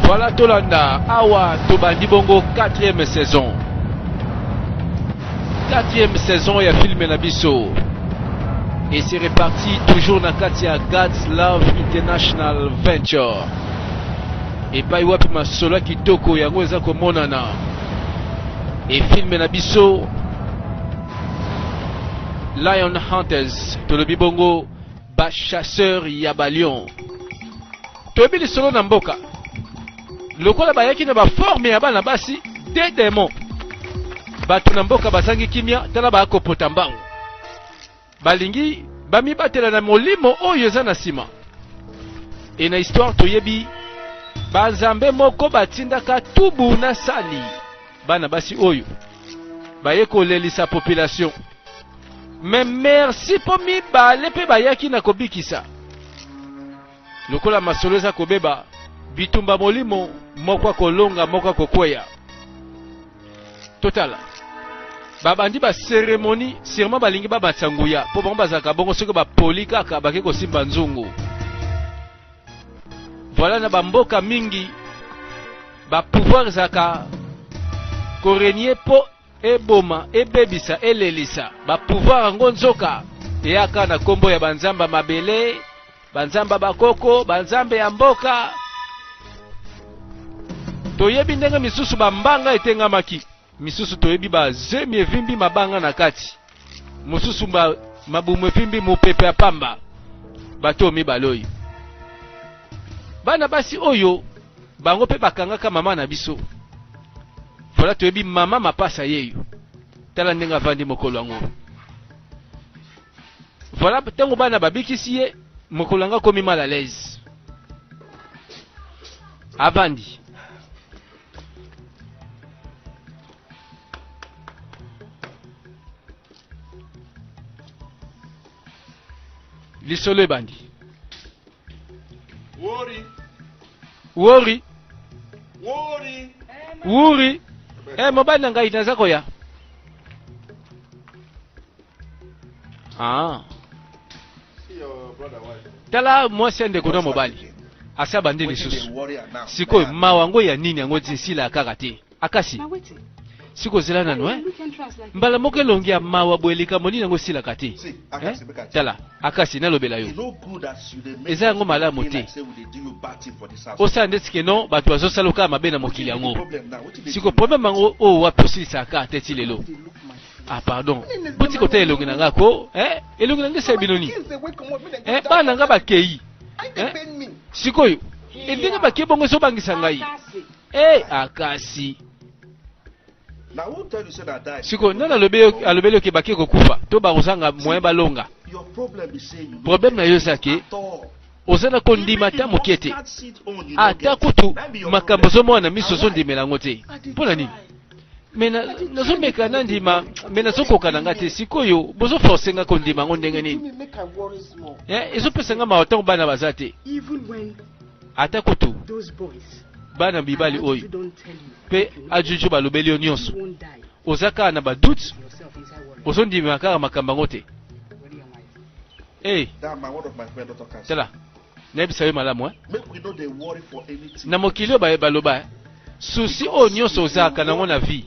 Voilà tolanda awa tobandi bongo 4e saison. 4e saison ya film na biso. Et c'est reparti toujours na kati ya God's Love International Venture. Epai wapi masolo ya kitoko yango eza komonana. Et film na biso Lion Hunters tolobi bongo ba chasseurs ya ba lion. Toyebi lisolo na mboka lokola bayaki na baforme ya bana basi de demon. Bato na mboka bazangi kimia, tala bakopota mbangu, balingi bamibatela na molimo oyo eza na nsima. E na histoire toyebi banzambe moko batindaka tubu na sali bana basi oyo baye kolelisa population. Mais merci mpo mibale mpe bayaki na kobikisa. Lokola masolo eza kobeba, bitumba molimo moko akolonga moko akokweya. Totala babandi ba cérémonie, sûrement balingi babatisa nguya mpo bango bazalaka bongo, soki bapoli kaka bake kosimba nzungu. Voilà, na bamboka mingi ba pouvoir ezalaka korenie mpo eboma, ebebisa, elelisa. Ba pouvoir yango nzoka eyaka na kombo ya banzamba mabele, banzamba bakoko, banzambe ya mboka. Toyebi ndenge misusu bambanga etengamaki, misusu toyebi bazemi evimbi mabanga na kati, mosusu mabumu evimbi mopepe ya pamba. Bato mibale oyo, bana basi oyo, bango mpe bakangaka mama na biso. Voilà, toyebi mama mapasa yeyo, tala ndenge avandi mokolo yango. Voilà, ntango bana babikisi ye mokolo yango akomi mal à l'aise, avandi. Lisolo ebandi. Wori. Wori. Wori. Wuri. Eh, mobali na ngai naza koya. Ah. Tala mwasi ya ndeko na mobali. Asi abandi lisusu. Sikoyo mawa yango ya nini yango nsila kaka te. Akasi. Siko zela nanu eh? Mbala moko elongi ya mawa boye likambo nini yango esilaka te eh? Tala Akasi, nalobela yo, eza yango malamu te osala ndeti ke non bato bazosala kaka mabe na mokili yango. Siko problème yango oyo wapi osilisaka kaka te ti lelo? Ah pardon, boti kotala elongi na nga ko eh? Elongi na nga esali bino nini eh? Bana nga bakei eh? Sikoyo ndenge bakei bongo ezobangisa ngai eh, Akasi. Sikoyo nani alobeli yo ke bake kokufa to bakozanga moyen balonga? Problème na yo eza ke oza na kondima ata moke te, ata kutu makambo ozomona na miso ozondimela yango te. Mpo na nini? Me nazomeka nandima, me nazokoka na nga te. Sikoyo bozoforce nga kondima yango ndenge nini? Ezopesa nga mawa ntango bana baza te, ata kutu bana mibali oyo mpe ajuju balobeli yo nyonso, oza kaka na badoute, ozondima kaka makambo yango te. Hey, tala nayebisa yo malamu eh? Na mokili oyo baloba eh? Susi oyo nyonso ozalaka nango na vie,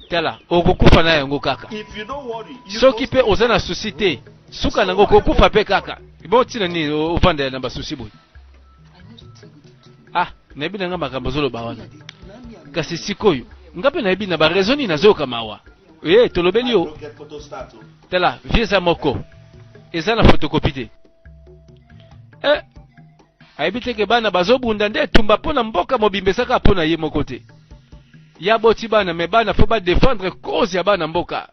tala okokufa na yango kaka. Soki mpe oza na susi te, suka nango okokufa mpe kaka. Bon, ntina nini ovandela na basusi boye? Ah, nayebi na nga makambo ozoloba wana, kasi sikoyo nga mpe nayebi na barezo nini nazoyoka mawa. E tolobeli yo, tala vie eza moko, eza na photocopie te. Eh, ayebi te ke bana bazobunda nde etumba mpo na mboka mobimba, eza kaka mpo na ye moko te. Ya boti bana, me bana fo badefendre cause ya bana mboka.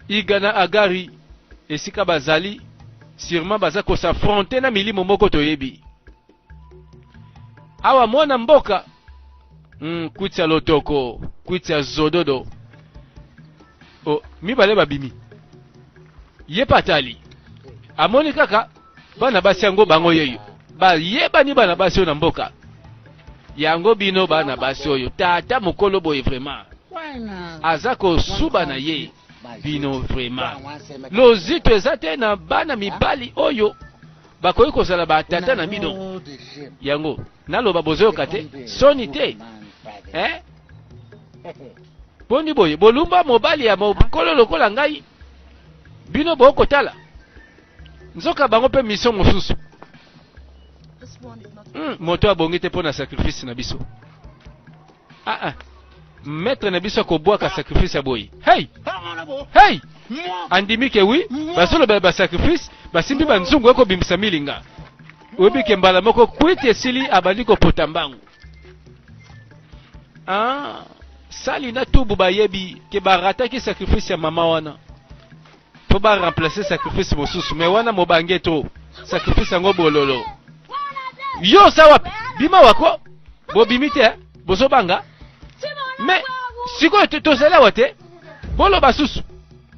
Iga na Agari esika bazali sûrement baza ko s'affronter na milimo moko toyebi. Awa mwana mboka kwiti ya lotoko, kwiti ya zododo. Oh, mibale babimi. Ye patali. Amoni kaka bana basi yango bango yeyo. Bayebani bana basi oyo na mboka. Yango bino bana basi oyo tata mokolo boye vraiment. Aza kosuba na ye bino vraiment. Lozito eza te na bana mibali oyo. Bakoki kozala batata na bino. Yango naloba bozoyoka te, soni te eh? Boni boye bolumba mobali ya mokolo lokola ngai, bino bokotala nzoka bango mpe mission mosusu. Moto abongi te mpo na sacrifice na biso. Ah, ah. Maître na biso akobwaka sacrifice ya boye. Hey! Hey! Andimi ke oui, bazolobela ba sacrifice, basimbi banzungu ekobimisa milinga. Oyebi ke mbala moko kwiti esili abandi kopota mbangu. Ah, sali na tubu bayebi ke barataki sacrifice ya mama wana mpo ba remplacer sacrifice mosusu, mais wana mobange to sacrifice yango bololo. Yo oza wapi? Bima wako bobimi te, bozobanga. Mais sikoyo tozali awa te, boloba susu.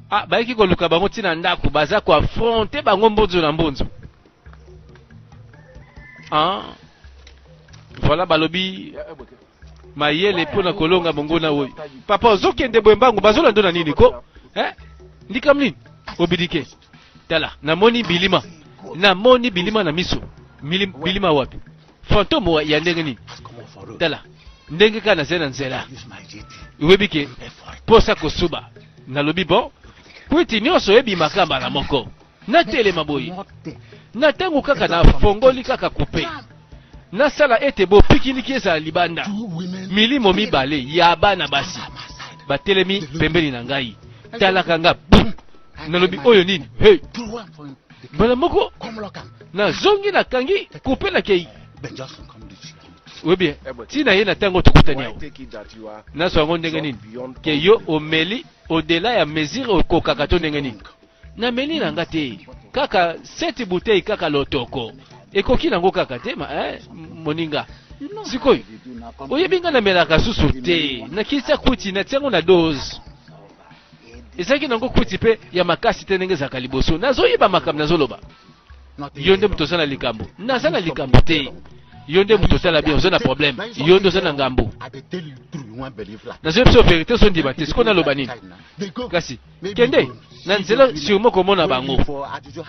Ah, bayaki koluka bango ntina ndako, baza koaffronte bango mbonzo na mbonzo. Ah, voilà balobi mayele mpo na kolonga monguna oyo. Papa ozokende boye mbangu, bazolanda na nini ko? Eh? Ndikam nini? Obidike. Tala, namoni bilima. Namoni bilima na miso. Bilima wapi? Fantôme ya ndenge nini? Tala, ndenge kaka nazali na nzela. Oyebi ke posa kosuba. Nalobi bon, kwiti nyonso ebimaka mbala moko. Natelema boye na ntango kaka nafongoli kaka kupe, nasala ete bopikiliki ezala libanda. Milimo mibale ya bana basi batelemi pembeni na ngai, talaka nga bu. Nalobi oyo nini? Hey! Mbala moko nazongi, nakangi kupe, nakei. Oyebi ntina ye na ntango tokutani awa, nazwa yango ndenge nini ke yo omeli au-delà ya mesure okokaka to ndenge nini? Nameli na nga te, kaka sept bouteille kaka lotoko ekoki nango kaka te ma, eh, moninga. Sikoyo oyebi nga namelaka susu te, nakisa kuti natiango na dose, ezalaki nango kuti mpe ya makasi te ndenge ezalaka liboso. Nazoyeba makambo nazoloba. Yo nde moto oza na likambo, naza na likambo te. Yo nde moto otala bien, oza na problème, yo nde oza na ngambo. Nazoyebi biso vérité, ozondima te. Sikoyo naloba nini? Kasi kende na nzela sûrement komona bango.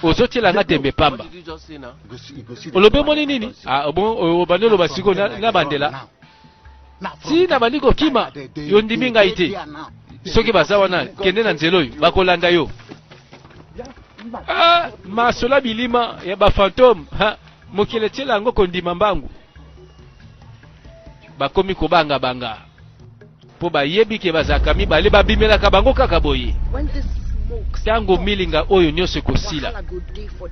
Ozotiela nga tembe pamba. Olobi omoni nini? Ah, bon, obandi oloba sikoyo na bandela ti na bandi kokima. Yo ndimi ngai te. Soki baza wana, kende na nzela oyo, bakolanda yo. Ah, masola bilima ya bafantome, mokili etiela yango kondima mbangu. Bakomi kobangabanga mpo bayebi ke bazalaka mibale, babimelaka bango kaka boye. Ntango milinga oyo nyonso ekosila,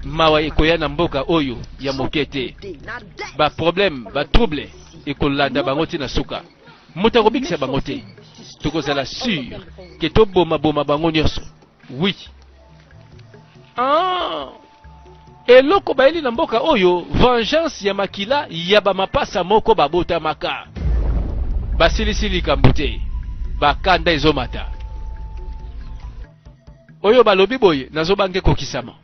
mawa ekoya na mboka oyo ya moke te. Baproblème, batrouble ekolanda bango ntina suka, moto akobikisa bango te. Tokozala sûr ke tobomaboma bango nyonso. Oui, ah, eloko bayeli na mboka oyo, vengeance ya makila ya bamapasa moko babotamaka, basilisi likambo te, bakanda ezomata. Oyo balobi boye, nazobanga ekokisama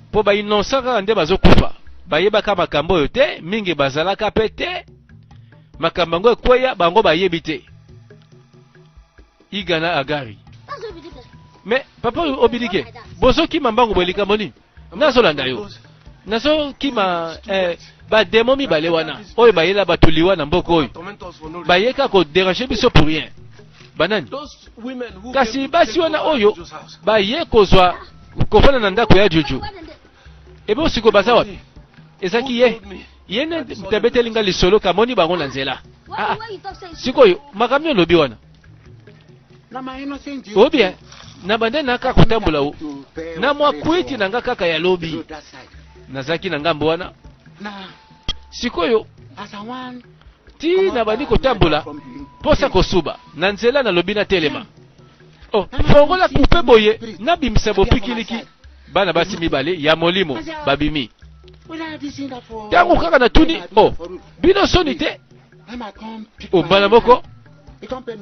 mpo bainonsa kaka nde bazokufa. Bayebaka makambo oyo te, mingi bazalaka mpe te. Makambo yango ekweya bango, bayebi te. Iga na Agari. Mais papa Obidike, bozokima mbangu boye, likambo nini? Nazolanda yo. Nazokima bademo mibale wana oyo bayela bato liwa na mboka oyo, bayeka kodéranger biso pour rien. Banani kasi basi wana oyo baye kozwa kofanda na ndako ya Juju? Ebe sikoyo baza wapi? Ezalaki ye, ye nde moto abeteli nga lisolo, kamoni bango na nzela. Ah, sikoyo makambo nini olobi wana? Obien na bande na kaka kotambola o na mwa kwiti na nga kaka ya lobi, nazalaki na ngambo wana. Sikoyo ti na bandi kotambola, mposa kosuba na nzela, nalobi natelema. Oh, fongola kupe boye, nabimisa bopikiliki, bana basi mibale ya molimo babimi. Ntango kaka natuni: "Oh, bino soni te?" O mbala moko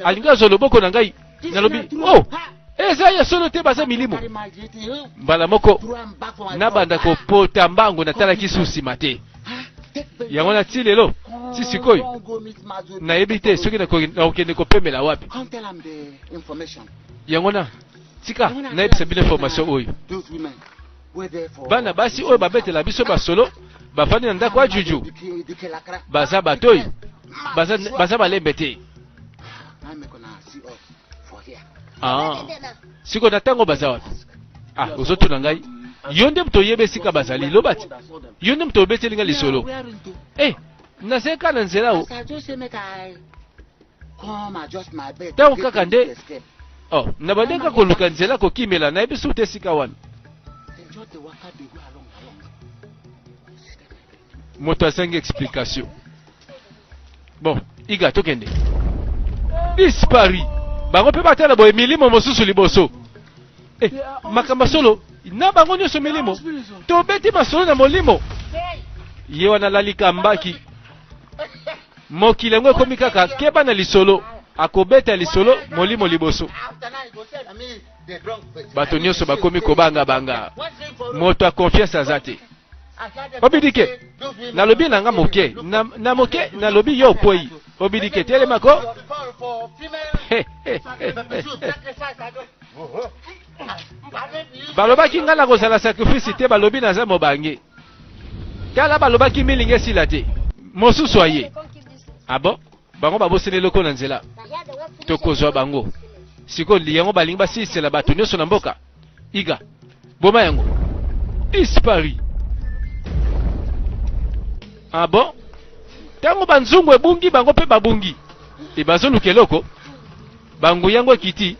alingi azwa loboko na ngai. Nalobi: "Oh, eza ya solo te, baza milimo." Mbala moko nabanda kopota mbangu, natalaki su nsima te. Yango na ti lelo, ti sikoyo, nayebi te soki nakokende kopemela wapi. Yango na tika nayebisa bino information oyo. Bana basi oyo babetela biso basolo bafandi na ndako ya juju, baza bato oyo baza, baza balembe te. Ah. Sikoyo na ntango baza wapi? Ah, ozotuna ngai? Yo nde moto oyebi esika bazali, loba ti. Yo nde moto obeteli ngai lisolo. Eh, nazali kaka na nzela o. Ntango kaka nde oh, na bandi kaka koluka nzela kokimela, nayebi soki te esika wana. Moto azangi explication. Bon, iga tokende. Disparu. Bango mpe batala boye milimo mosusu liboso. Eh, makambo solo na bango nyonso milimo. Tobeti masolo na molimo. Ye wana lalika mbaki. Mokili yango ekomi kaka keba na lisolo. Akobeta lisolo molimo liboso. Bato nyonso bakomi kobanga banga. Moto ya confiance aza te. Obidike, nalobi na nga moke na, na moke nalobi yo okwei. Obidike, telema ko. Balobaki nga nakozala sacrifice te, balobi naza mobange. Tala balobaki milinga esila te. Mosusu aye. Ah bon? Bango babosani eloko na nzela. Tokozwa bango. Sikoyo yango balingi basilisela bato nyonso na mboka. Iga, boma yango. Disparu. Ah bon? Tango banzungu ebungi bango pe babungi. E bazoluka eloko. Bangu yango ekiti.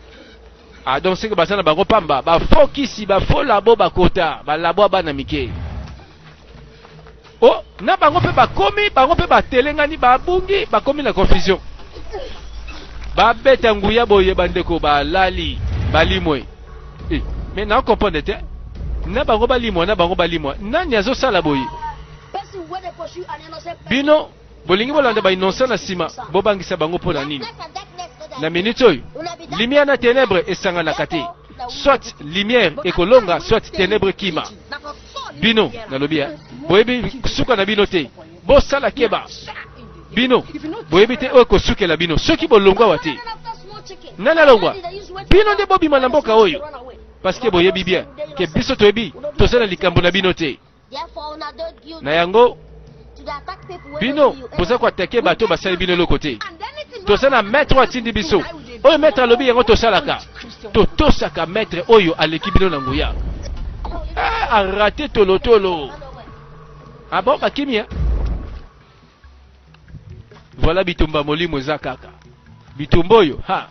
Ah donc seke baza na bango pamba. Ba faux kisi, ba faux labo bakota, ba labo ya bana mike. Oh, na bango pe bakomi, bango pe batelengani, babungi, bakomi na confusion. Babeta nguya boye bandeko balali, balimwe. Eh, mais na comprendre te. Na bango balimwa, na bango balimwa. Nani azosala boye? Bino bolingi bolanda ba innocent na sima, bobangisa bango mpo na nini? Na minute oyo, lumière na ténèbres esanganaka te. Soit lumière ekolonga, soit ténèbres kima. Bino nalobi ya boyebi suka na bino te, bosala keba. Bino boyebi te oyo ekosukela bino soki bolongwa wa te. Nani alongwa? Bino nde bobima na mboka oyo, parce que boyebi bien ke biso toyebi toza na likambo na bino te. Na yango bino boza koatake bato basali bino eloko te. Toza na maître oyo atindi biso, oyo maître alobi yango tosalaka. Totosaka maître oyo aleki bino na nguya. Ah, arate tolotolo. Ah bon, bakimi hein? Voilà bitumba molimo eza kaka bitumba oyo ha.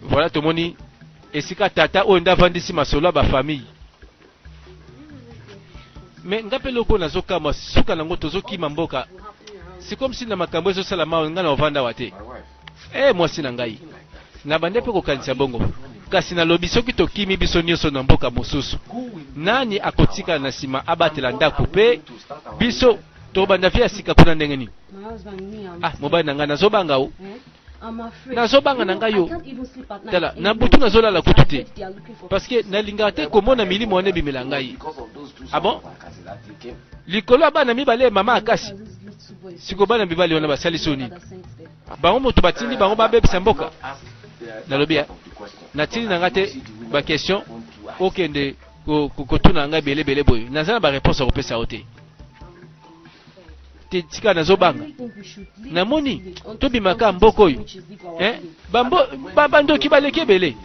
Voilà tomoni esika tata oyo nde avandisi masolo ya ba famille. Mais nga pe loko nazokamwa suka nango tozokima mboka. C'est comme si na makambo ezosalama awa nga na ovanda awa te. Eh mwasi na ngai. Na bande pe kokanisa bongo. Kasi nalobi soki tokimi biso nyonso na mboka mosusu, nani akotikala na nsima abatela ndako pe biso tobanda vie ya sika kuna ndenge nini? Ah mobali na ngai nazobanga o. Nazobanga na ngai yo. Tala, na butu nazolala kutu te. Parce que nalingaka te komona milimo wana ebimela ngai. Ah bon? Likolo ya bana mibale mama akasi. Siko bana mibale wana basali so nini? Bango moto batindi bango babebisa mboka. Nalobi ya natindi na ngai te ba question okende kotuna ngai ebele ebele boye. Naza na ba réponse ya kopesa yo te. Te tika nazobanga. Namoni tobimaka mboka oyo. Eh? Bambo ba, bandoki baleki ebele.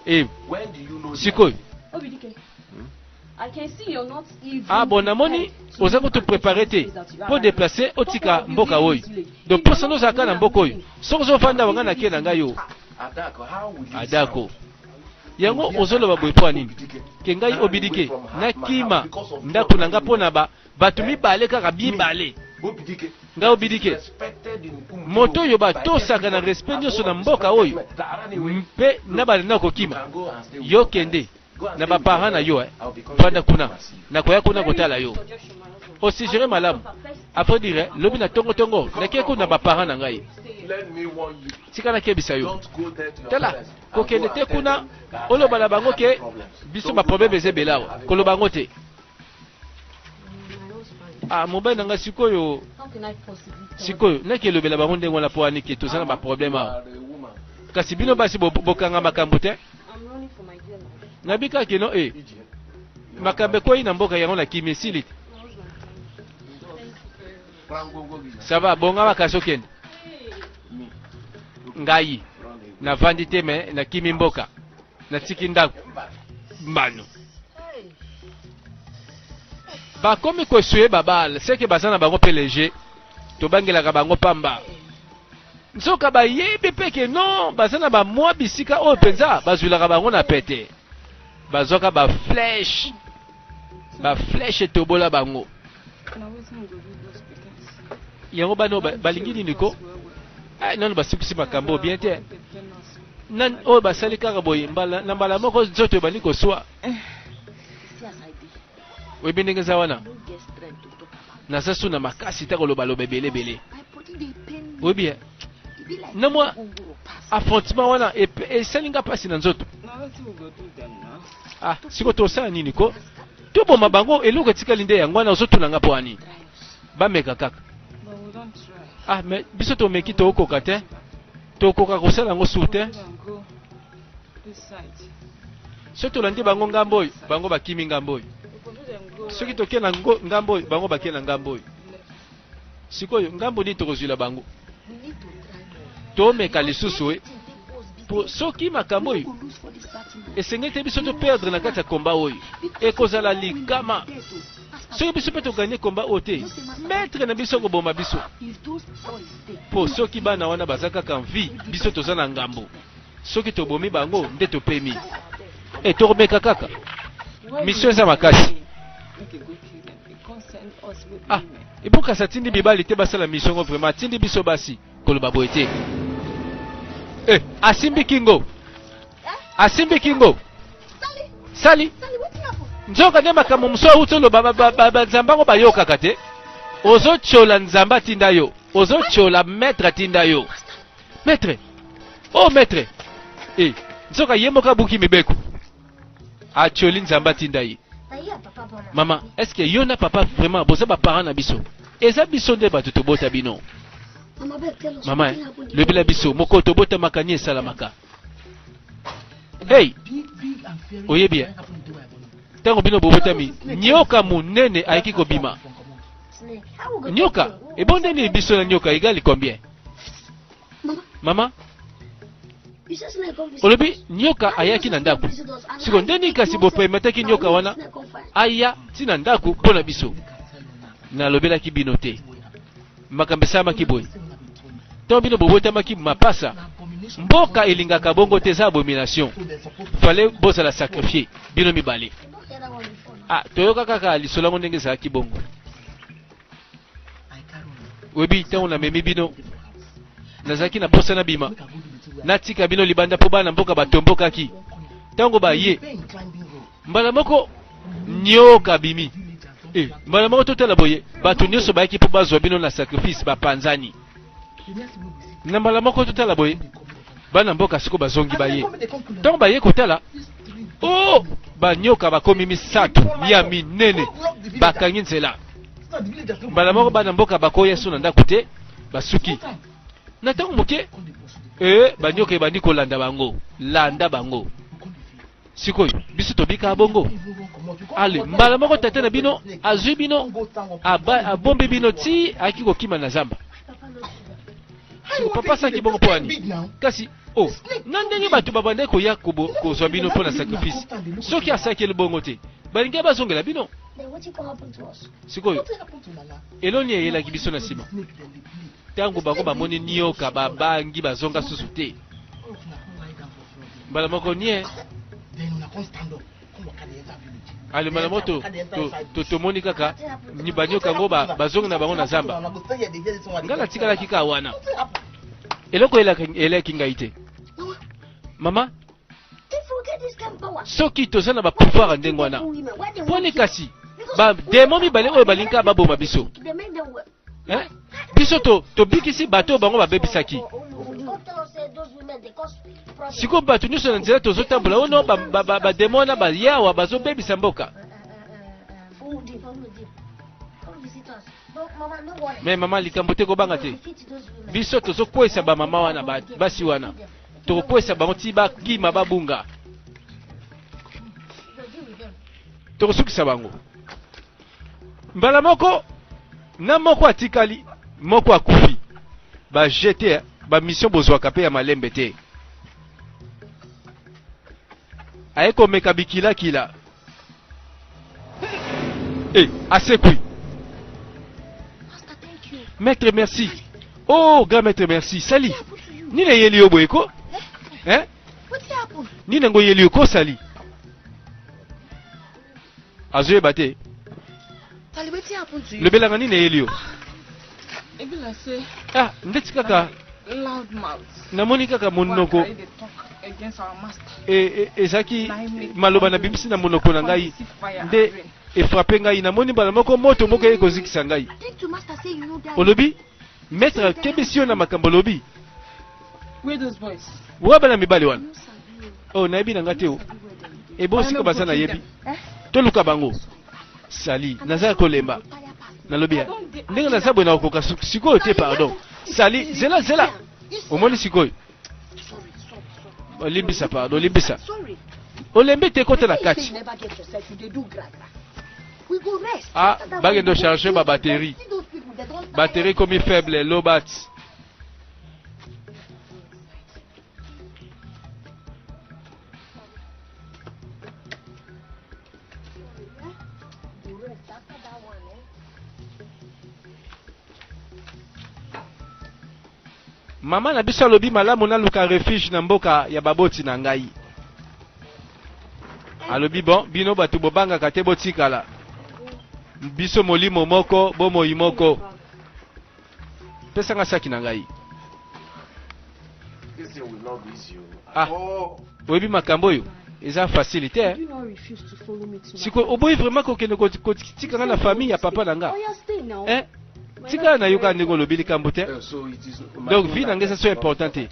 Eh, sikoyo. Ah bon, namoni oza kutu prepare te po deplacer otika mboka oyo. Donc posa nozalaka na mboka oyo. Soki ozofanda wanga na ke na ngai yo. Adako. Yango ozoloba boye mpo nini? Ke ngai obidike nakima ndako na nga mpo na ba bato mibale kaka mibale. Ngai obidike moto oyo batosaka na respect nyonso na mboka oyo mpe na banda kokima. Yo kende na ba parents na yo eh. Vanda kuna nakoya kuna kotala yo. Osigere malamu. Après dire lobi na tongo tongo nake kuna ba parents na ngai. Tika nakebisa yo. Tala kokende te kuna oloba na bango ke biso ba problème eza ebele awa. Koloba yango te. Ah mobali na ngai sikoyo sikoyo naki elobela bango ndenge wana mpo anike toza na ba problème awa. Kasi bino basi bokanga makambo te. Nabi kaka keno e makambo ekwei na mboka yango na kimi esili te. Ça va, bongama kasi okende. Ngai navandi te me nakimi mboka, natiki ndako mbano. Bakomi koessuye babale seke baza na bango mpe leger, tobangelaka bango pamba. Nzoka bayebi mpe ke non, baza na bamwa bisika oyo mpenza bazwilaka bango na pete, bazwaka ba flèche, ba flèche etobola bango. Yango bana oyo balingi nini ko? Eh, nanu basukisi makambo oyo bien te. Nani oyo basali kaka boye mbala na mbala moko nzoto ebandi koswa. Oyebi ndenge eza wana? Naza su na makasi ta kolobaloba ebele ebele. Oyebi eh? Na mwa affrontement wana esali nga mpasi na nzoto. Ah, siko tosala nini ko? Toboma bango, eloko etikali nde yango wana. Ozotuna nga mpo wani? Bameka kaka. Ah, mais biso tomeki, tokoka te, tokoka kosala yango sur te. Soki tolandi bango ngambo oyo, bango bakimi ngambo oyo. Soki tokei na ngambo oyo, bango bakei na ngambo oyo. Sikoyo ngambo nini tokozwila bango? Tomeka lisusu e po soki makambo oyo esengeli te biso toperdre na kati ya komba oyo, ekozala likama. Soki biso mpe toganye komba oyo te, maître na biso akoboma biso. Po soki bana wana baza kaka en vie, biso toza na ngambo. Soki tobomi bango nde topemi. E tokomeka kaka, mission eza makasi. Ah, ebokasi atindi mibali te basala mission ngo, vraiment atindi biso basi. Koloba boye te. Eh, asimbi kingo, asimbi kingo sali nzoka nde makambo mosusu awuti oloba. Banzambe yango bayokaka te. Ozotiola Nzambe atinda yo, ozotiola maître atinda yo. Maître, oh maître e nzoka ye moko abuki mibeko, atioli Nzambe atinda ye. Mama, est ce que yo na papa vraiment boza baparent na biso? Eza biso nde bato tobota bino. Mama, lobela biso moko tobotamaka ni esalamaka. Hey, oyebi ntango bino bobotami, nyoka monene ayaki kobima. Nyoka ebondeni biso na nyoka egali combien? Mama, olobi nyoka ayaki na ndako. Siko ndeni kasi bopermetaki nyoka wana aya ntina ndako mpo na biso? Nalobelaki bino te makambo esalamaki boye ntango bino bobotamaki. Mapasa, mboka elingaka bongo te, eza abomination. Fallait bozala sacrifié bino mibale. Ah, toyoka kaka lisolo yango ndenge ezalaki bongo. Oyebi ntango namemi bino, nazalaki na posa na bima, natika bino libanda mpo bana mboka batombokaki. Ntango baye, mbala moko nyoka bimi e, mbala moko totala boye, bato nyonso bayaki mpo bazwa bino na sacrifice bapanzani. Na mbala moko totala boye, bana mboka siko bazongi, baye. Ntango baye kotala, o oh, banyoka bakomi misato ya minene, bakangi nzela. Mbala moko bana mboka bakoya so na ndako te, basuki na ntango moke. E banyoka ebandi kolanda bango, landa bango. Sikoyo biso tobika bongo. Ale, mbala moko tata na bino azwi bino, abombi bino ti ayaki kokima na zamba. Siko papa asalaki bongo mpo ani? Kasi o oh, na ndenge bato babandaki koya kozwa bino mpo na sacrifice, soki asalaki bongo te, balingi bazongela bino. Sikoyo eloni eyelaki biso na nsima? Ntango bango bamoni nioka, babangi, bazonga susu te. Mbala moko nie ale, mbala moko tomoni kaka banyoka yango bazongi na bango na zamba. Ngai natikalaki kaka wana, eloko elaki ngai te. Mama, soki toza na bapouvoir ya ndenge wana, mponi kasi bademo mibale oyo balingi kaka baboma biso? Eh? Biso tobikisi bato oyo bango babebisaki. Sikoyo bato nyonso na nzela tozotambola ono, bademo wana bayawa bazobebisa mboka. Me mama, likambo te, kobanga te. Biso tozokwesa bamama wana, basi wana, tokokwesa bango ti bakima, babunga. Tokosukisa bango. Mbala moko na moko atikali, moko akufi. Ba jete ba mission bozwaka pe ya malembe te. Aye komeka bikilakila. Eh, asekwi. Maître merci. Oh, grand maître merci. Sali. Nini eyeli yo boye ko? Hein? Nini yango eyeli yo ko Sali? Azoyeba te. Lobelanga nini eyeli yo? Ah, ndeti kaka namoni kaka monoko e, e, ezalaki maloba nabimisi na monoko na ngai nde efrape ngai namoni mbala moko moto moko eye kozikisa ngai olobi maître akebisi yo na makambo olobi wa bana mibali wana oh nayebi na ngai te o ebosika baza nayebi eh? toluka bango Sali, naza ya kolemba. Nalobi ya. Ndenge naza boye nakokoka sikoyo te pardon. Sali, zela zela. Omoni sikoyo. Olimbisa pardon, olimbisa. Olembi te kota na kati. Ah, bakende charger ba batterie. Batterie ekomi faible, low bat. Mama na biso alobi malamu naluka refuge na mboka ya baboti na ngai. Alobi bon, bino bato bobangaka te botikala. Biso molimo moko, bomoi moko. Pesa nga saki na ngai. Ah, oyebi makambo oyo eza facile te. Sikoyo oboyi vraiment kokende kotika nga na famille ya papa na nga. Eh? Tika na yoka ndenge olobi likambo te. Donc vie na nga eza so important te.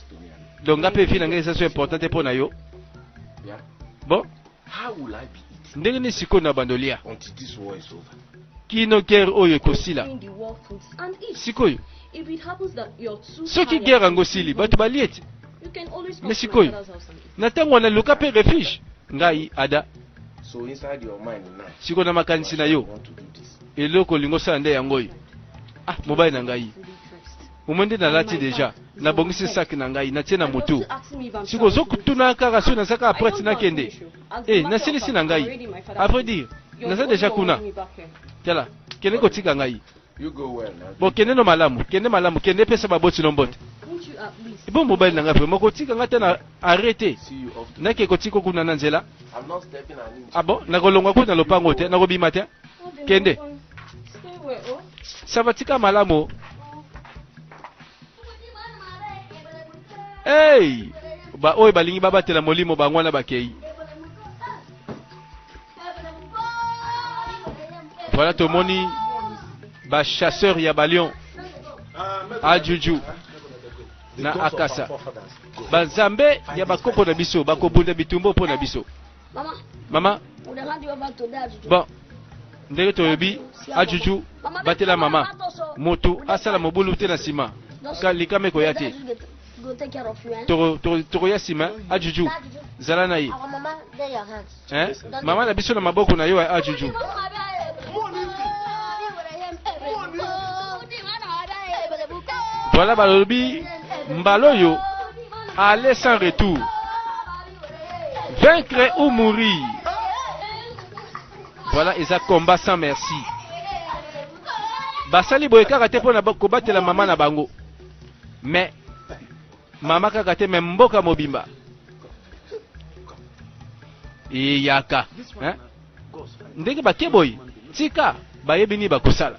Donc nga mpe vie na nga eza so important te mpo na yo. Bon, Ndenge nini sikoyo na bando lia kino guerre oyo ekosila? Sikoyo soki guerre yango esili bato balie te. Me sikoyo na ntango wana luka mpe refuge. Ngai ada sikoyo na makanisi na yo eloko olingi osala nde yango oyo. Ah mobali na ngai Omoni nde nalati deja, nabongisi sac na ngai, natie na mutu. Sikoyo ozo tuna kaka soki naza kaka prete nakende? Eh, nasilisi na ngai. À vrai dire, naza deja kuna. Tala, kende kotika ngai. Bon, kende no malamu, kende malamu, kende pesa baboti no mbote. Bon, mobali na ngai vraiment kotika ngai te na arrete. Nake kotika kuna na nzela. Ah bon, nakolongwa kuna lopango te, nakobima te. Kende. Ça va tika malamu. Hey! Ba oyo balingi babatela molimo bango wana bakei. Voilà tomoni ba chasseurs ya ba lion ajuju na akasa banzambe ya bakoko na biso bakobunda bitumba mpo na biso. Mama. Bon. Ndenge toyebi ajuju batela mama. Moto asala mobulu te na nsima. Likama ekoya te. Tokoya nsima ajuju zala na ye. Hein? Mama na biso na maboko na yo ajuju. Voilà balobi mbala oyo aller sans retour. Vaincre ou mourir. Voilà eza combat sans merci. Basali boye kaka te pona kobatela mama na bango. Mais mama kaka te mais mboka mobimba. Eyaka. Hein? Ndenge bake boye tika bayebi nini bakosala.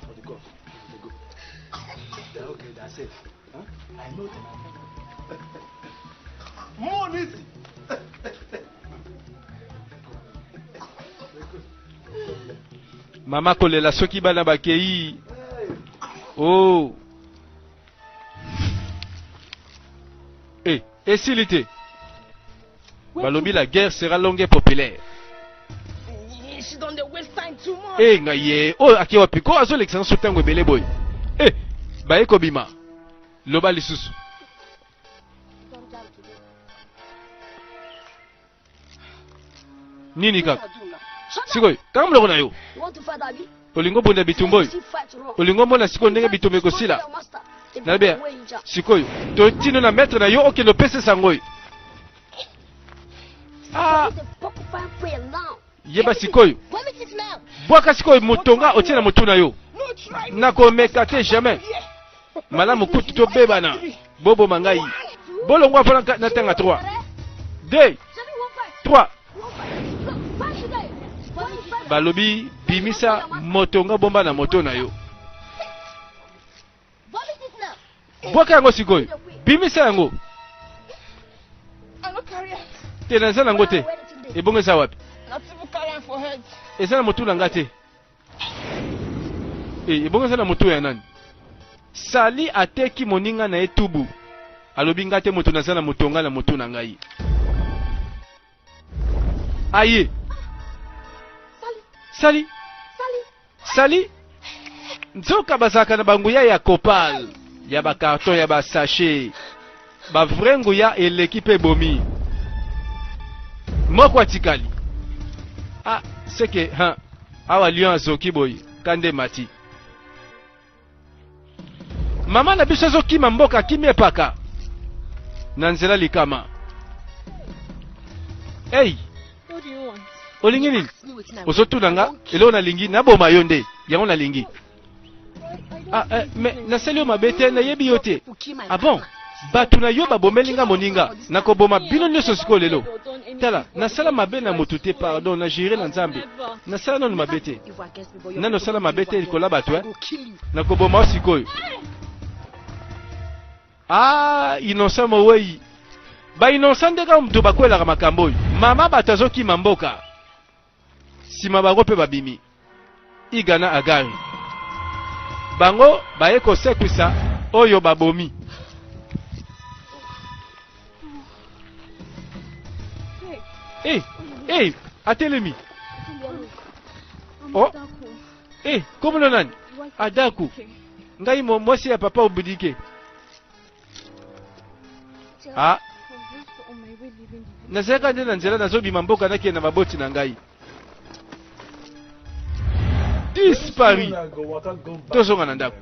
Mama kolela soki bana bakei. Oh. Eh, esili te. Balobi la guerre sera longue et populaire. Eh ngai ye oyo ake wapi ko azolekisa nso ntango ebele boye. Eh baye kobima. Loba lisusu. Nini kaka? Sikoyo kanga monoko na yo. Olingi obunda bitumba oyo? Olingi omona sikoyo ndenge bitumba ekosila? Nalobi sikoyo totino na maître na yo okende opesa sango oyo. Ah. Yeba sikoyo, bwaka sikoyo motonga otie na motu na yo. Nakomeka te jamais. Malamu kutu tobebana, boboma ngai. Bolongwa mpo natanga 3 2 3. Balobi bimisa motonga bomba na moto na yo. Bwaka yango sikoyo, bimisa yango. Te, naza nango te. Ebongo eza wapi? Eza na motu na nga te. E, ebongo eza na motu ya nani? Sali ateki moninga na ye tubu. Alobi nga te moto naza na motonga na motu na ngai. Aye. Sali. Sali. Nzoka bazalaka na banguya ya kopal, ya ba carton, ya ba sachet. Ba vrai nguya eleki pe ebomi. Moko atikali. Ah, seke ha. Awa lion azoki boye, kande mati. Mama na biso azokima mboka, akimi epaka na nzela likama. Hey, olingi nini? Ozotuna nga eloko nalingi? Naboma yo nde yango nalingi. Ah, eh, me nasali yo mabe te, nayebi yo te. Ah bon? Bato na yo babomeli nga moninga, nakoboma bino nyonso sikoyo lelo. Tala, nasala mabe na moto te, pardon, na jure na Nzambe. Nasala nano mabe te. Nano osala mabe te likola bato, eh? Nakoboma yo sikoyo. Ah, innocent mowei. Ba innocent nde kaka moto bakwelaka makambo oyo. Mama bato azokima mboka. Sima bango mpe babimi. Iga na Agari. Bango baye kosekwisa oyo babomi. Hey, hey, atelemi. Oh. Eh, komona nani? Adaku. Ngai mwasi ya papa Obudike. Ah. Nazalaka nde na nzela nazobima mboka nakende na baboti na ngai. Disparu. Tozonga na ndako.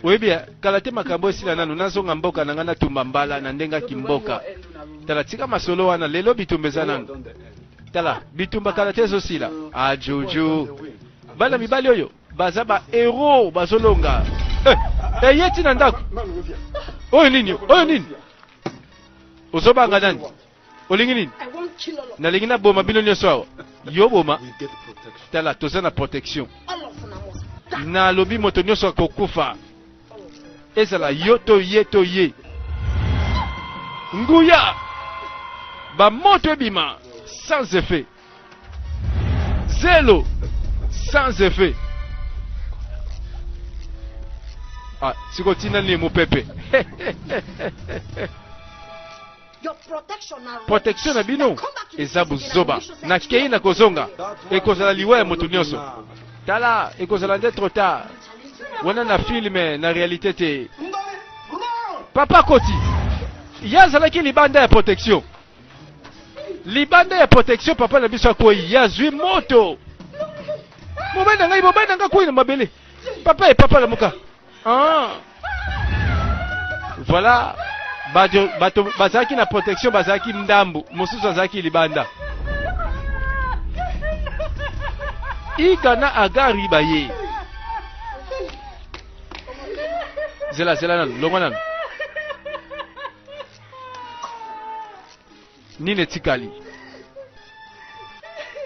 Oyebi kala te makambo esila nanu nazonga mboka na ngai natumba mbala na ndenge kimboka. Tala tika masolo wana lelo bitumba eza nanu. Tala bitumba kala te ezosila. Ah juju. Bana mibali oyo baza ba héros bazolonga. Eh, eye ti na ndako. Oyo nini? Oyo nini? Ozobanga nani? Olingi nini? Nalingi naboma bino nyonso awa. Yo boma. Tala toza na protection. Nalobi moto nyonso akokufa. Ezala yo to ye to ye. Nguya ba moto ebima sans effet. Zelo sans effet. Ah, siko tina nini mupepe. Protection na bino eza buzoba. Nakei na kozonga ekozala liwa ya moto nyonso. Tala ekozala nde trop tard. Wana na film na realite te. Papa koti ye azalaki libanda ya protection. Libanda ya protection papa na biso akwei, ye azwi moto. Mobali na ngai, mobali na ngai akwei na mabele. Papa e papa lamuka. Ah. Voilà bato bato bazalaki na protection, bazalaki ndambu, mosusu azalaki libanda. Iga na Agari baye. Zela zela nanu, longwa nanu. Nini etikali?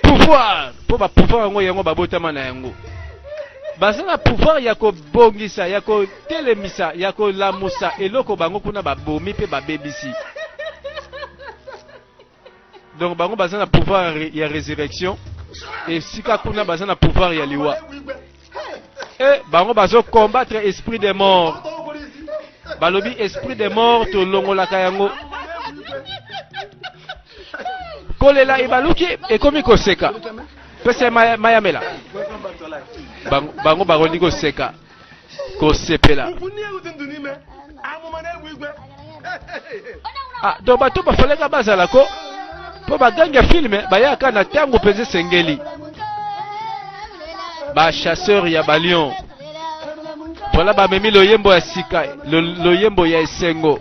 Pouvoir, mpo ba pouvoir yango yango babotama na yango. Baza na pouvoir ya kobongisa, ya kotelemisa, ya kolamusa eloko bango kuna babomi mpe babebisi. Donc bango baza na pouvoir ya resurrection, esika kuna baza na pouvoir ya liwa. E bango bazo combattre esprit de mort. Balobi esprit de mort tolongolaka yango. Kolela ebaluki ekomi koseka. Pesa mayamela. Bango, bango bakondi koseka. Kosepela. Ah, donc bato bafaleka bazala ko. Mpo bagangi ya filme bayaka na ntango mpenza esengeli. Ba chasseur ya ba lion. Voilà bamemi loyembo ya sika, loyembo ya esengo.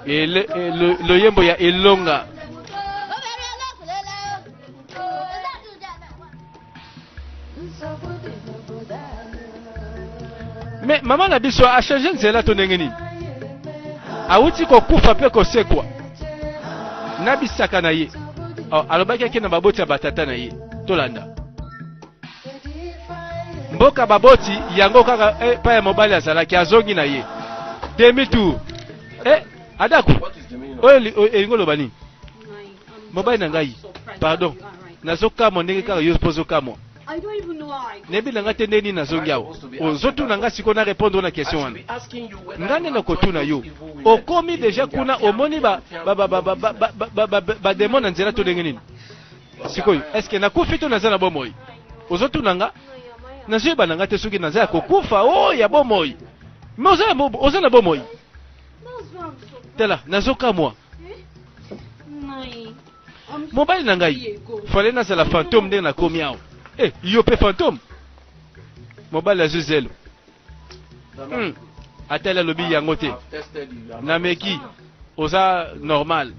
Ele, loyembo ya elonga. Mais mama na biso a changer nzela to ndenge nini? Awuti kokufa mpe kosekwa na bisaka na ye. Oh, alobaki ake na baboti ya batata na ye. Tolanda. Mboka baboti yango kaka eh, pa ya mobali azalaki azongi na ye. Demi tour. Eh, adaku. Oyo elingi oloba nini? Mobali na ngai, pardon, nazokamwa ndenge kaka yo mpo ozokamwa. Nayebi na ngai te ndenge nini nazongi awa. Ozotuna ngai sikoyo na répondre na question wana. Ngai nde nakotuna yo. Okomi deja kuna omoni ba ba ba ba ba ba ba ba ba demon na nzela to ndenge nini? Sikoyo, est-ce que nakufi to naza na bomoi? Ozotuna nga? Nazoyeba na ngai te soki naza ya kokufa o ya bomoi. Mais oza na bomoi. Tala, nazokamwa. Mobali na ngai, fallait nazala fantôme ndenge nakomi awa. Eh, yo pe fantôme? Mobali azwi zelo. Atali alobi yango te. Nameki, oza normal.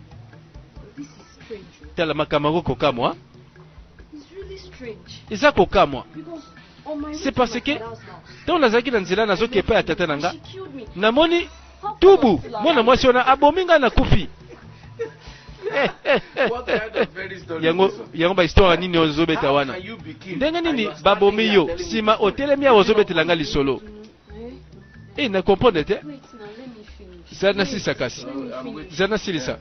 Tala makambo yango kokamwa. Eza kokamwa. C'est parce que ntango nazalaki na nzela nazoki epai ya tata na nga, namoni tubu mwana mwasi wana abomi ngai nakufi. Yango yango ba histoire nini ozobeta wana? Ndenge nini babomi yo nsima otelemi awa ozobetela ngai lisolo? Eh, na comprendre te. Zala nasilisa kasi. Zala nasilisa.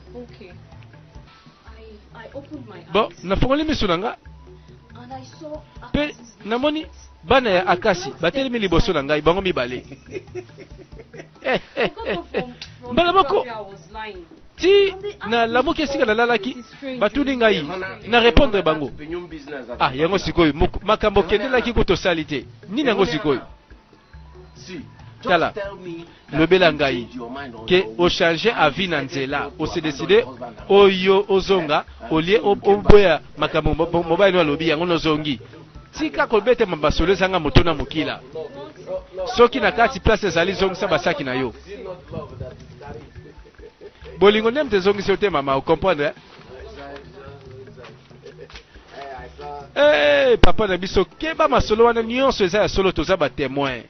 Bon, nafongoli miso na nga mpe namoni bana ya Akasi batelemi liboso na ngai bango mibale. Mbala moko ti nalamuki esika nalalaki, batuni ngai na répondre bango. Ah, yango sikoyo makambo okendelaki kutu osali te nini yango sikoyo? Tala, lobela ngai ke ochange avis na nzela, ose decide oyo ozonga olie oboya makambo mobali no alobi yango nozongi. Tika kobeta masolo ezanga moto na mokila. Soki na kati place ezali zongisa basaki na yo. Bolingo nde moto ezongisi yo te mama, ocomprendre eh? Hey, papa na biso keba masolo wana nyonso eza ya solo, toza ba témoin.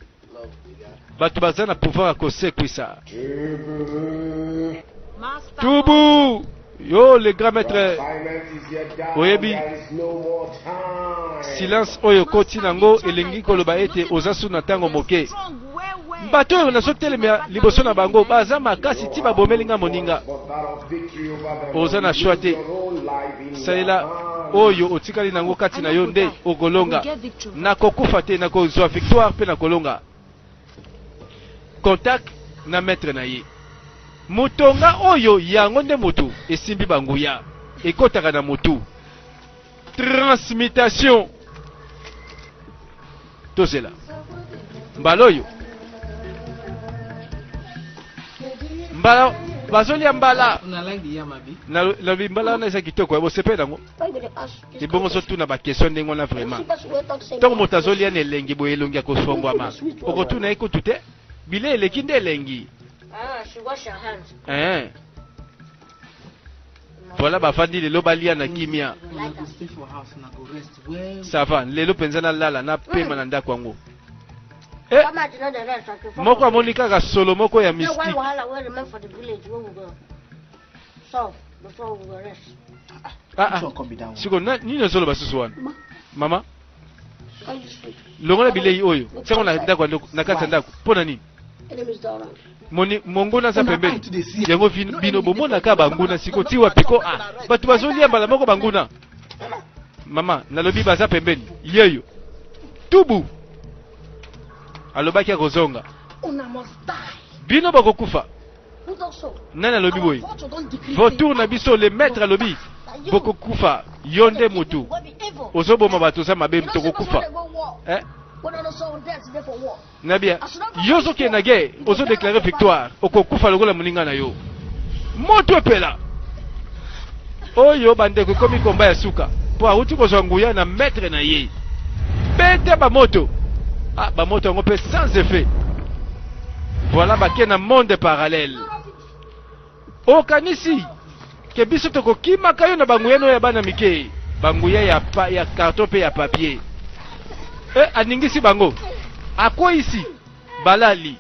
Bato baza na pouvoir ya kosekwisa. Tubu yo le grand maître oyebi silence oyo okoti nango elingi koloba ete oza su na ntango moke. Bato oyo nazotelemela liboso na bango baza makasi ti babomeli nga moninga. Oza na choix te, salela oyo otikali nango kati na yo nde okolonga. Nakokufa te, nakozwa victoire mpe nakolonga. Contact na maître na ye. Motonga oyo yango nde motu esimbi banguya ekotaka na motu. Transmutation. Tozela mbala oyo mbala bazolia mbala nalobi mbala wana eza kitoko ya bosepeli yango ebongo ozotuna bakestion ndenge wana vraiment ntango moto azolia na elengi boye elongi ya kofongwama okotuna ye kutu te bile eleki nde elengi. Eh. Voilà bafandi lelo balia na kimia. Ça va, lelo mpenza nalala napema na ndako yango. Eh, moko amoni kaka solo moko ya mystique. Ah, ah. Siko nini ozoloba susu wana? Mama, longola bilei oyo tiango na ndako na kati ya ndako mpo na nini? Moni monguna aza pembeni yango bino bomonaka banguna siko ti wapi ko ah bato bazolia mbala moko banguna. Mama nalobi baza pembeni yeyo tubu alobaki akozonga bino bokokufa. Nani alobi boye? Vautour na biso le maître alobi bokokufa yo nde mutu ozoboma bato oza mabe tokokufa eh? Nabia yo ozokende na guerre ozodeklare victoire okokufa lokola moninga na yo moto epela. Oyo bandeko ekomi komba ya suka mpo awuti kozwa nguya na maître na ye. Beta bamoto. Ah, bamoto yango mpe sans effet. Voilà bake na monde parallèle. Okanisi ke biso tokokimaka yo na banguya no ya bana mike, banguya ya, pa, ya carton mpe ya papier. E, aningisi bango, akweyisi balali,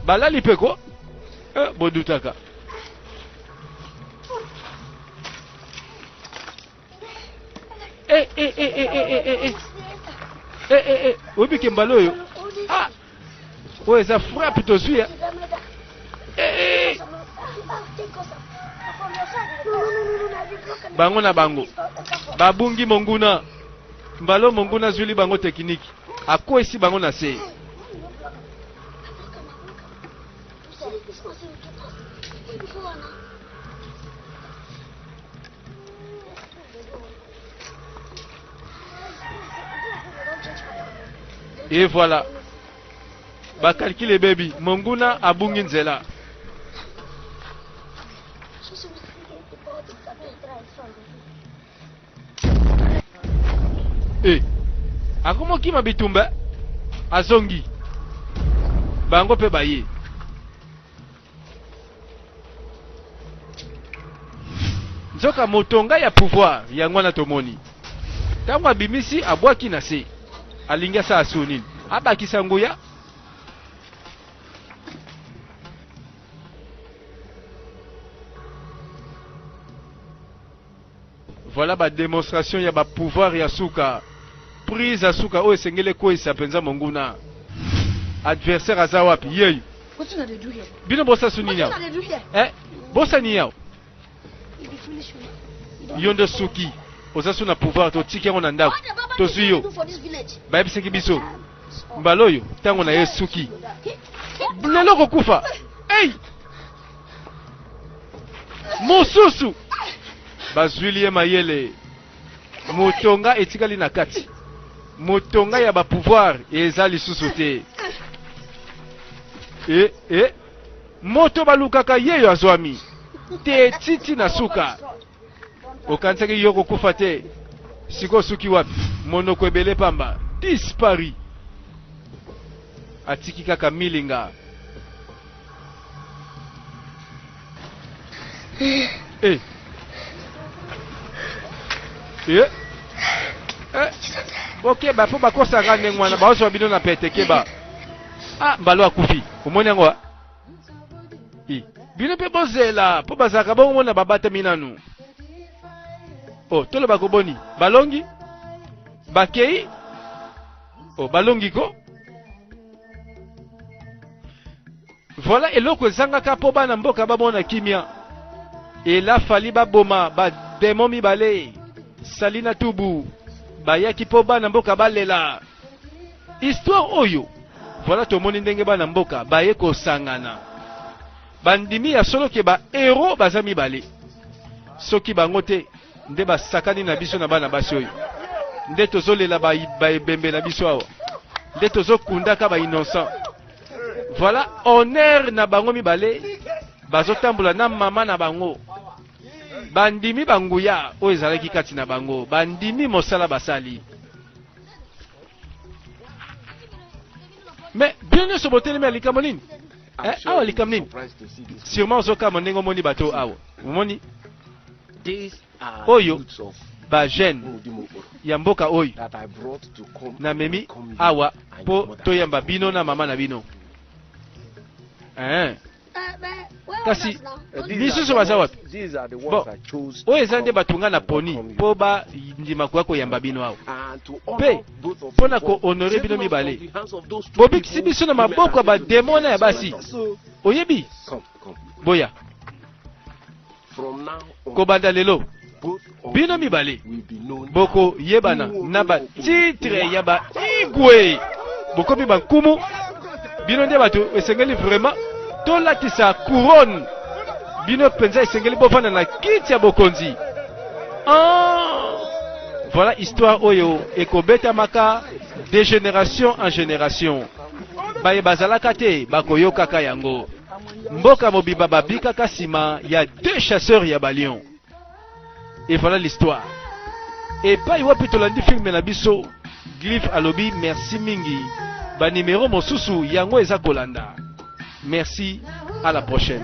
balali mpe ko e, bodutaka. Eh, eh, eh, eh, eh, eh, eh, eh. Eh, eh, eh. Oyebi ke mbala oyo ah oyo eza frappe tozwi ya eh, eh. Bango na bango babungi monguna mbala oyo monguna azwili bango tekiniki akwesi bango na se. Et voilà. Ba calcul ebebi. Monguna abungi nzela. Eh. Akomokima bitumba. Azongi. Bango pe baye. Nzoka motonga ya pouvoir yango wana tomoni. Tango abimisi abwaki na se. Alingi asala su nini? Abakisa nguya? Voilà ba demonstration ya ba pouvoir ya suka. Prise ya suka oyo esengeli ekweyisa mpenza monguna. Adversaire aza wapi? Yeyo. Bino bosasu nini awa? Eh, bosa nini awa? Yo nde suki. Oza su na pouvoir to tiki yango na ndako. Tozwi yo. Bayebisaki biso. Mbala oyo ntango na ye suki. Lelo kokufa. Hey! Mosusu bazwili ye mayele. Motonga etikali na kati. Motonga ya ba pouvoir eza lisusu te. E, e, moto balukaka yeyo azwami te titi na suka. Okanisaki yo kokufa te, sikoyo osuki wapi? Monoko ebele pamba, disparu. Atiki kaka milinga. Eh. Eh. Eh. Bokeba mpo bakosaka ndenge wana baozwa bino na pete keba. Ah, mbalo akufi. Omoni yango? Ah? Eh. Bino mpe bozela mpo bazalaka bongo mona babatami nanu. Oh, toloba koboni. Balongi? Bakei? Oh, balongi ko? Voilà eloko ezangaka po bana mboka bamona kimia. Ela fali baboma ba demon mibale Sali na Tubu bayaki po bana mboka balela. Histoire oyo voilà tomoni ndenge bana mboka baye kosangana. Bandimi ya solo ke ba heros baza mibale. Soki bango te nde basakani na biso na bana basi oyo nde tozolela ba, ba ebembe na biso awa nde tozokundaka ba innocent. Voilà honneur na bango mibale bazotambola na mama na bango bandimi banguya oyo ezalaki kati na bango bandimi mosala basali me bino nyonso botelemi ya likambo nini eh, awa likambo nini sûrement ozokamwa ndenge omoni bato awa omoni Oyo ba jeunes ya mboka oyo namemi awa po toyamba bino na mama na bino. Eeh. Kasi misusu baza wapi? Bon, oyo eza nde bato nga na poni po ba ndima koya koyamba bino awa. Pe mpo na ko honorer bino mibale, bobikisi biso na maboko ya ba demona ya basi. Oyebi? Boya. Kobanda lelo, bino mibale bokoyebana na ba titre ya ba igwe. Bokomi ba nkumu. Bino nde bato esengeli vraiment tolatisa couronne. Bino mpenza esengeli bofanda na kiti ya bokonzi. Ah, voilà histoire oyo ekobetamaka de génération en génération. Baye bazalaka te bakoyokaka yango. Mboka mobimba babikaka sima ya deux chasseurs ya ba lions. Et voilà l'histoire. Epai wapi tolandi film na biso, Glyph alobi merci mingi. Ba numero mosusu yango eza kolanda. Merci, à la prochaine.